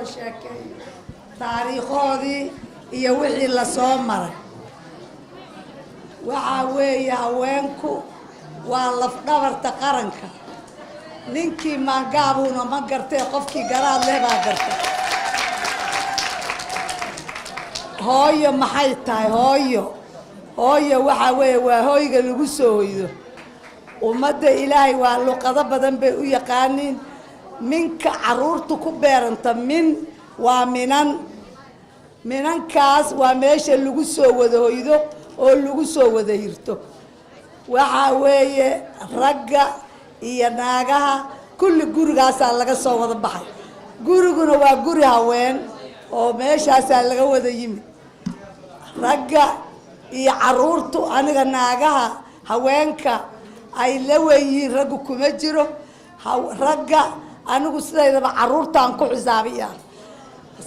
soo sheekeeyo taariikhoodii iyo wixii lasoo maray. Waxaa weeye, haweenku waa lafdhabarta qaranka. Ninkii maangaabuuna ma gartee, qofkii garaad leh baa garta. Hooyo maxay tahay? Hooyo, hooyo waxaa weeye waa hooyga lagu soo hoydo. Ummadda Ilaahay waa luqado badan bay u yaqaaniin. Minka caruurtu ku beeranta, min waa minan. Minankaas waa meesha lagu soo wada hoydo oo lagu soo wada hirto. Waxaa weeye, ragga iyo naagaha kulli gurigaasaa laga soo wada baxay. Guriguna waa guri haween oo meeshaasaa laga wada yimid, ragga iyo caruurtu. Aniga naagaha, haweenka ay la wen yihiin, raggu kuma jiro. Ragga anigu sidaydaba caruurtaan ku xisaabiya.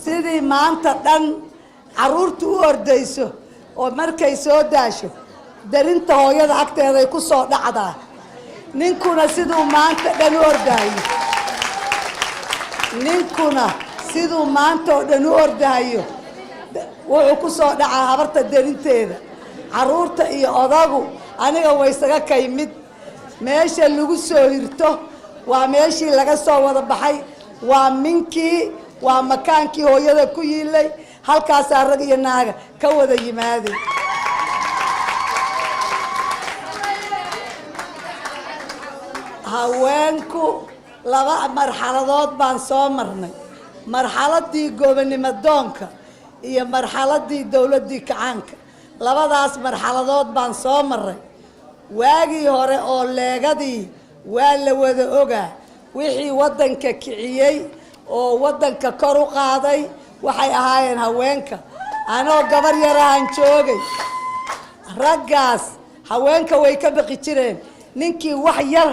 Sidii maanta dhan caruurtu u ordayso oo markay soo daasho darinta hooyada agteeday ku soo dhacdaa, ninkuna siduu maanta dhan u ordahayo, ninkuna siduu maanta oo dhan u ordahayo, wuxuu ku soo dhacaa habarta darinteeda. Caruurta iyo odagu aniga waysaga kay mid. Meesha lagu soo hirto waa meeshii laga soo wada baxay, waa minkii, waa makaankii hooyada ku yiilay. Halkaasaa rag iyo naaga ka wada yimaaday. Haweenku laba marxaladood baan soo marnay: marxaladii gobonimo doonka iyo marxaladii dowladdii kacaanka. Labadaas marxaladood baan soo maray. Waagii hore oo leegadii waa la wada ogaa. Wixii waddanka kiciyey oo waddanka kor u qaaday waxay ahaayeen haweenka. Anoo gabar yarahan joogay, raggaas haweenka way ka baqi jireen. Ninkii wax yar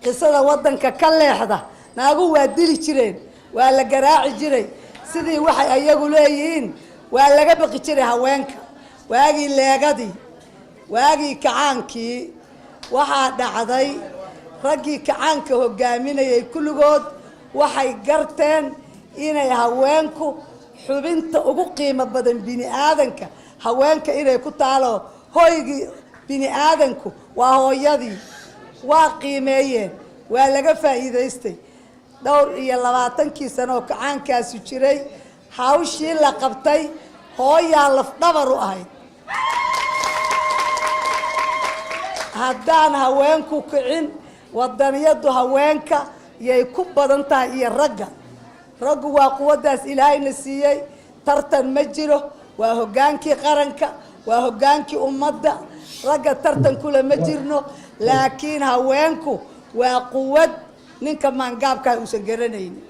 qisada waddanka ka leexda, naagu waa dili jireen, waa la garaaci jiray, sidii waxay ayagu leeyihiin. Waa laga baqi jiray haweenka waagii leegadii. Waagii kacaankii waxaa dhacday, raggii kacaanka hogaaminayay kulligood waxay garteen inay haweenku xubinta ugu qiimo badan bini aadanka, haweenka inay ku taalo. Hoygii bini aadanku waa hooyadii. Waa qiimeeyeen, waa laga faa'iidaystay. Dhowr iyo labaatankii sano oo kacaankaasu jiray, hawshii la qabtay hooyaa lafdhabar u ahayd. Haddaan haweenku kicin, wadaniyadu haweenka yay ku badan tahay iyo ragga. Raggu waa quwaddaas Ilaahayna siiyey, tartan ma jiro. Waa hoggaankii qaranka, waa hoggaankii ummadda. Ragga tartan kule ma jirno, laakiin haweenku waa quwad ninka maangaabkaa uusan garanaynin.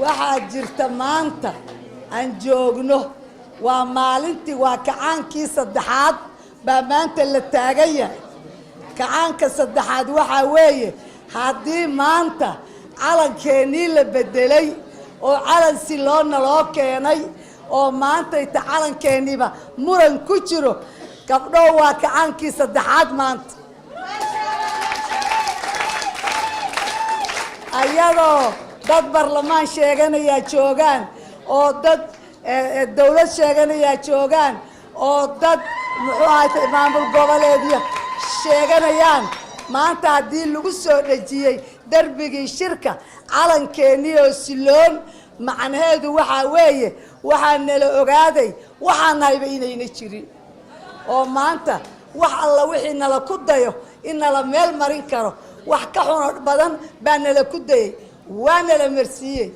Waxaa jirta, maanta aan joogno waa maalintii, waa kacaankii saddexaad baa maanta la taagan yahay. Kacaanka saddexaad waxaa weeye, haddii maanta calankeenii la bedelay oo calan si loona loo keenay oo maantayta calankeeniiba muran ku jiro, gabdhow, waa kacaankii saddexaad maanta. Ayadoo dad barlamaan sheeganayaa joogaan, oo dad dawlad sheeganayaa joogaan, oo dad muxuu ahaatay maamul goboleedyo sheeganayaan, maanta haddii lagu soo dhejiyey darbigii shirka calankeenii oo siloon, macnaheedu waxaa weeye waxaa nala ogaaday waxaa nahayba inayna jirin, oo maanta wax alla wixii nala ku dayo in nala meel marin karo. Wax ka xuno badan baa nala ku dayay, waa nala marsiiyey.